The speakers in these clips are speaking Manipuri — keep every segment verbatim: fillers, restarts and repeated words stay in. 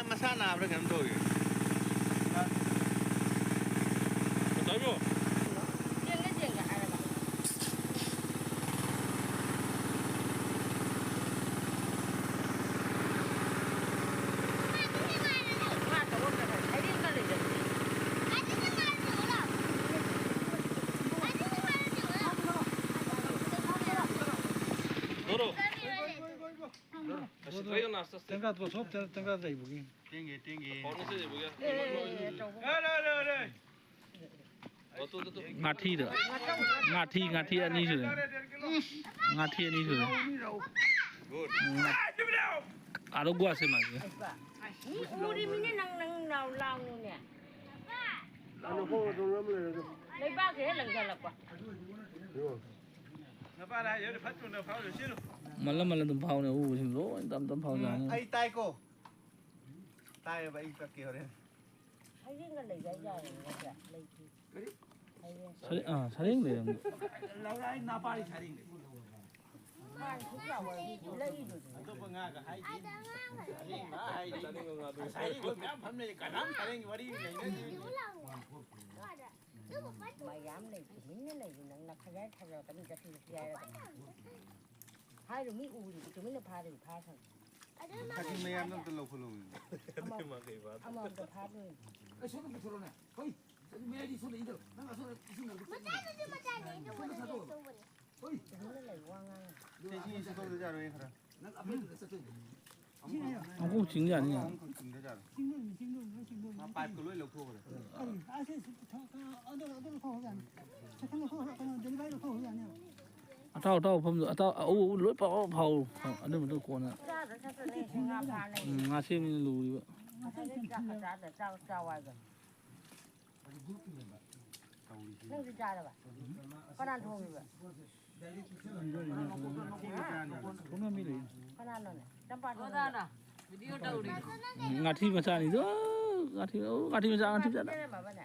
ꯃꯁꯥ ꯅꯥꯕ꯭ꯔꯥ ꯀꯩꯅꯣꯝ ꯇꯧꯔꯤ꯫ ꯀꯩꯗꯧꯔꯤꯅꯣ? ꯆꯦꯡꯒꯦ, ꯆꯦꯡꯒꯦ ꯍꯥꯏꯔꯒ꯫ ꯉꯥ ꯇꯧꯔ ꯀꯩꯅꯣ? ꯁꯩꯔꯦꯡꯒ ꯂꯩꯖꯕꯅꯦ꯫ ꯅꯣꯔꯣ꯫ ꯑꯁ, ꯀꯩꯅꯣ ꯅꯥꯁꯇ ꯁꯦ꯫ ꯇꯦꯡꯀꯥ ꯄꯨꯊꯣꯛ, ꯇꯦꯡꯀꯥ ꯂꯩꯕꯒꯤ꯫ ꯇꯦꯡꯒꯦ, ꯇꯦꯡꯒꯦ꯫ ꯐꯥꯎꯟꯗꯦꯁꯟ ꯂꯩꯕꯒꯤ꯫ ꯑꯦ, ꯑꯦ, ꯑꯦ, ꯑꯦ, ꯇꯧꯕ꯫ ꯑꯦ, ꯑꯦ, ꯑꯦ, ꯑꯦ꯫ ꯑꯣ, ꯇꯨ, ꯇꯨ, ꯇꯨ꯫ ꯉꯥꯊꯤꯗ꯫ ꯉꯥꯊꯤ, ꯉꯥꯊꯤ ꯑꯅꯤ ꯁꯨꯔꯦ꯫ ꯉꯥꯊꯤ ꯑꯅꯤ ꯁꯨꯔꯦ꯫ ꯎꯝ꯫ ꯑꯥꯗ ꯒꯨꯍꯥꯁꯦ ꯃꯥꯁꯦ꯫ ꯃꯤ ꯎꯔꯤꯃꯤꯅꯦ ꯅꯪ, ꯅꯪ ꯂꯥꯎ-, ꯂꯥꯎꯅꯨꯅꯦ꯫ ꯂꯩꯕꯥꯛꯁꯦ ꯍꯦꯛ ꯂꯪꯁꯤꯜꯂꯛꯄ꯫ ꯃꯜꯂ ꯃꯜꯂ ꯑꯗꯨꯝ ꯐꯥꯎꯅꯦ, ꯎꯕꯁꯤꯡ ꯂꯣꯏ ꯇꯞ ꯇꯞ ꯐꯥꯎꯖꯥꯠꯅꯤ꯫ ꯑꯩ ꯇꯥꯏꯀꯣ꯫ ꯇꯥꯏꯌꯦꯕ, ꯑꯩ ꯀꯛꯀꯦ ꯍꯣꯔꯦꯟ꯫ ꯍꯌꯦꯡꯒ ꯂꯩꯕ ꯌꯥꯔꯦ, ꯅꯠꯇ꯭ꯔꯥ? ꯂꯩꯇꯦ꯫ ꯀꯔꯤ? ꯍꯌꯦꯡ꯫ ꯁꯔꯦꯡ, ꯑꯥ, ꯁꯔꯦꯡ ꯂꯩꯔꯝꯅꯤ꯫ ꯂꯧꯔꯥꯏ ꯅꯥꯄꯥꯔꯤ ꯁꯔꯦꯡ ꯂꯩ꯫ ꯃꯥꯅ ꯁꯨꯛ ꯆꯥꯎꯕ ꯂꯩꯗꯨꯗꯤ꯫ ꯑꯇꯣꯞꯄ ꯉꯥꯒ ꯍꯥꯏꯗꯦ꯫ ꯁꯔꯦꯡ ꯉꯥ ꯍꯥꯏꯗꯦ꯫ ꯉꯁꯥꯏꯗꯤ ꯑꯩꯈꯣꯏ ꯃꯌꯥꯝ ꯐꯝ ꯂꯩ, ꯀꯅꯥꯝ ꯁꯔꯦꯡꯒꯤ ꯋꯥꯔꯤ ꯂꯩꯅꯗꯦ꯫ ꯃꯌꯥꯝ ꯂꯩ, ꯇꯨꯃꯤꯟꯅ ꯂꯩꯌꯨ, ꯅꯪ ꯅꯈꯌꯥ ꯊꯥꯖꯔꯛꯀꯅꯤ, ꯆꯠꯈꯤꯕꯁꯨ ꯌꯥꯏꯔꯒ꯫ ꯍꯥꯏꯔꯨ, ꯃꯤ ꯎꯔꯤꯕ, ꯇꯨꯃꯤꯟꯅ ꯐꯥꯔꯤꯕ, ꯐꯥꯁꯅꯨ꯫ ꯈꯥꯖꯤꯡ ꯃꯌꯥꯝꯗꯣ ꯑꯝꯇ ꯂꯧꯈꯠꯂꯣ꯫ ꯑꯃ-, ꯑꯃꯃꯝꯇ ꯐꯥꯗꯣꯏꯅꯤ꯫ ꯑꯩ ꯁꯣꯝꯗ ꯄꯨꯊꯣꯔꯛꯑꯣꯅꯦ꯫ ꯍꯣꯏ, ꯑꯗꯨ ꯃꯌꯥꯏꯗꯤ ꯁꯣꯝꯗ ꯏꯟꯊꯔꯣ꯫ ꯅꯪ ꯑꯁꯣꯝꯗ ꯏꯁꯤꯡ ꯃꯔꯛꯇ ꯆꯠꯂꯣ꯫ ꯃꯆꯥꯗꯨꯗꯤ ꯃꯆꯥꯅꯦ, ꯑꯗꯨꯕꯨꯗꯤ ꯁꯣꯝꯗ ꯊꯥꯗꯣꯛꯑꯣ꯫ ꯑꯆꯧꯕꯅꯦ꯫ ꯍꯣꯏ꯫ ꯇꯨꯃꯤꯟꯅ ꯂꯩ, ꯋꯥ ꯉꯥꯡꯉꯤ꯫ ꯁꯤ ꯏꯁꯤꯡ ꯏꯁꯤꯡ ꯇꯧꯗ ꯌꯥꯔꯣꯏ ꯈꯔ꯫ ꯅꯪ ꯑꯃꯨꯛ ꯆꯤꯡ ꯌꯥꯅꯤ꯫ ꯑꯃꯨꯛ ꯆꯤꯡꯗ ꯌꯥꯔꯣꯏ꯫ ꯆꯤꯡꯗꯣꯏꯅꯤ, ꯆꯤꯡꯗꯣꯏꯅꯤ, ꯆꯤꯡꯗꯣꯏꯅꯤ꯫ ꯃꯥ ꯄꯥꯏꯞꯀ ꯂꯣꯏ ꯂꯧꯊꯣꯛꯈ꯭ꯔꯦ꯫ ꯀꯔꯤ? ꯑꯁꯤ ꯊ-, ꯊ-, ꯑꯗꯨ, ꯑꯗꯨ ꯂꯧꯊꯣꯛꯈ꯭ꯔ ꯌꯥꯅꯤ꯫ ꯁꯦꯀꯟ ꯂꯧꯊꯣꯛꯈ꯭ꯔ, ꯀꯩꯅꯣ, ꯗꯦꯂꯤꯚꯔꯤ ꯂꯧꯊꯣꯛꯈ꯭ꯔ ꯌꯥꯅꯤ꯫ ꯑꯇꯥꯎ ꯑꯇꯥꯎ ꯃꯐꯝꯗꯣ, ꯑꯇꯥꯎ ꯑꯎ ꯑꯎ ꯂꯣꯏ ꯄꯥꯎ ꯐꯥꯎ꯫ ꯑꯗꯨ ꯃꯇꯨꯡ ꯀꯣꯟꯅ꯫ ꯆꯥꯗ ꯆꯠꯄꯅꯦ, ꯉꯥ ꯐꯥꯅꯩ꯫ ꯎꯝ, ꯉꯥ ꯁꯦꯝꯃꯤꯅ ꯂꯨꯔꯤꯕ꯫ ꯉꯁꯥꯏꯗꯩ ꯆꯥꯛꯀ ꯆꯥꯗ ꯆꯥꯛ ꯆꯥꯎ ꯍꯥꯏꯒ꯫ ꯅꯪꯗꯤ ꯆꯥꯔꯕ? ꯀꯅꯥ ꯊꯣꯡꯉꯤꯕ? ꯊꯣꯡꯅ ꯃꯤ ꯂꯩ꯫ ꯀꯅꯥꯅꯣꯅꯦ? ꯆꯝꯄꯥ ꯊꯣꯡꯉꯤꯕ? ꯎꯝ, ꯉꯥꯊꯤ ꯃꯆꯥꯅꯤꯗꯣ, ꯉꯥꯊꯤ, ꯑꯣ, ꯉꯥꯊꯤ ꯃꯆꯥ, ꯉꯥꯊꯤ ꯃꯆꯥ꯫ ꯂꯩꯔꯝꯃꯕꯅꯦ?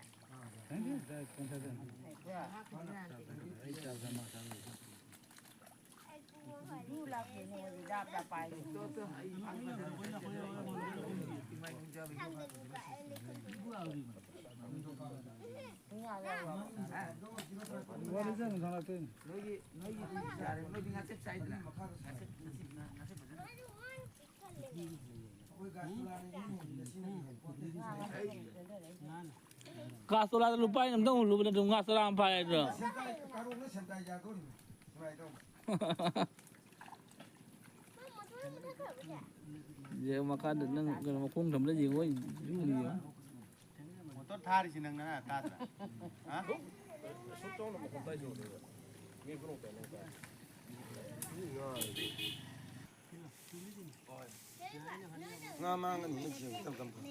ꯅꯣꯏꯒꯤ, ꯅꯣꯏꯒꯤ ꯌꯥꯔꯦ, ꯅꯣꯏꯗꯤ ꯉꯥ ꯆꯦꯞ ꯆꯥꯏꯗꯅ꯫ ꯉꯥ ꯆꯦꯞ, ꯉꯥ ꯆꯦꯞ, ꯉꯥ ꯆꯦꯞ ꯐꯖꯅ꯫ ꯀꯥꯁꯇꯣꯂꯥꯗ ꯂꯨꯄꯥ ꯑꯩꯅ ꯑꯝꯇꯪ ꯎꯠꯂꯨꯕ ꯅꯠꯇ꯭ꯔꯣ? ꯉꯥ ꯆꯔꯥ ꯑꯃ ꯐꯥꯏ ꯍꯥꯏꯗ꯭ꯔꯣ? ꯁꯦꯟꯗꯥꯏ, ꯀꯥꯔꯣꯡꯅ ꯁꯦꯟꯗꯥꯏ ꯌꯥꯗꯣꯔꯤꯕꯅꯤ꯫ ꯅꯨꯡꯉꯥꯏꯗꯧ꯫ ꯌꯦ, ꯃꯈꯥꯗ ꯅꯪ ꯀꯩꯅꯣ ꯃꯈꯣꯡ ꯊꯝꯕ꯭ꯔꯥ ꯌꯦꯡꯉꯣ, ꯌꯨꯝ ꯌꯦꯡꯉꯣ꯫ ꯃꯣꯇꯣꯔ ꯊꯥꯔꯤꯁꯤ ꯅꯪꯅ ꯇꯥꯗ꯭ꯔꯥ? ꯍꯥ? ꯉꯥ ꯃꯥꯡꯒꯅꯤ, ꯃꯤꯠꯁꯦ ꯇꯞ ꯇꯞ ꯊꯝ꯫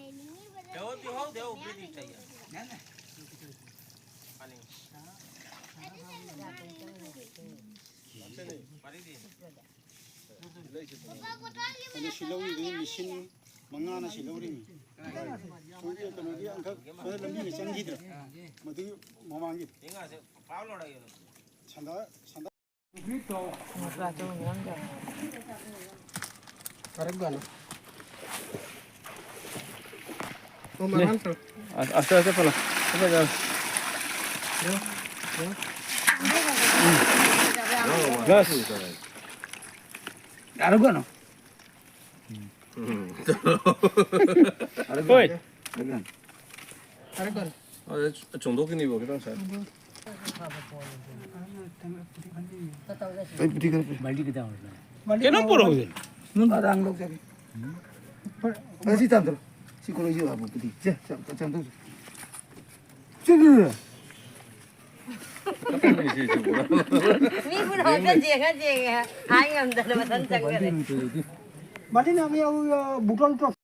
ꯑꯗꯨ ꯁꯤ ꯂꯧꯔꯤꯕꯅꯤ, ꯃꯦꯆꯤꯟ ꯃꯉꯥꯅ ꯁꯤ ꯂꯧꯔꯤꯅꯤ꯫ ꯑꯩꯈꯣꯏꯒꯤ ꯀꯩꯅꯣꯒꯤ ꯑꯪꯀꯛ ꯁꯣꯝꯗ ꯂꯝꯕꯤꯗ ꯆꯪꯈꯤꯗ꯭ꯔꯥ? ꯃꯗꯨꯒꯤ ꯃꯃꯥꯡꯒꯤ ꯁꯟꯗꯥ, ꯁꯟꯗꯥ꯫ ꯑꯁꯇꯦ, ꯑꯁꯇꯦ, ꯐꯅ꯫ ꯕꯁ꯫ ꯌꯥꯔꯒꯅꯣ꯫ ꯍꯣꯏ꯫ ꯑꯗ ꯆꯣꯡꯊꯣꯛꯈꯤꯅꯤꯕ ꯈꯤꯇꯪ ꯁꯥꯏ꯫ ꯑꯩ ꯄꯨꯗꯤ ꯈꯔ ꯄꯤ꯫ ꯀꯩꯅꯣ ꯄꯨꯔꯛꯎꯁꯦ꯫ ꯅꯪ ꯑꯔꯥꯡ ꯂꯧꯖꯒꯦ꯫ ꯑ, ꯁꯤ ꯇꯥꯟꯊꯣꯔꯛꯑꯣ꯫ ꯁꯤ ꯀꯣꯂꯣꯏꯁꯤ ꯍꯥꯞꯄꯨ ꯄꯨꯗꯤ꯫ ꯁꯦ, ꯆꯥꯝ-, ꯆꯥꯝꯊꯣꯛꯁꯤ꯫ ꯆꯠꯂꯨꯔꯦ꯫ ꯃꯤꯕꯨ ꯍꯥꯞꯆꯟ ꯌꯦꯡꯉ ꯌꯦꯡꯉꯦ꯫ ꯍꯥꯏ ꯉꯝꯗꯅ ꯃꯊꯟ ꯆꯪꯈꯔꯦ꯫ ꯃꯥꯗꯤ ꯅꯪ ꯌꯥꯎ-, ꯌꯥꯎ-, ꯕꯨꯇꯣꯟ ꯇꯣ-,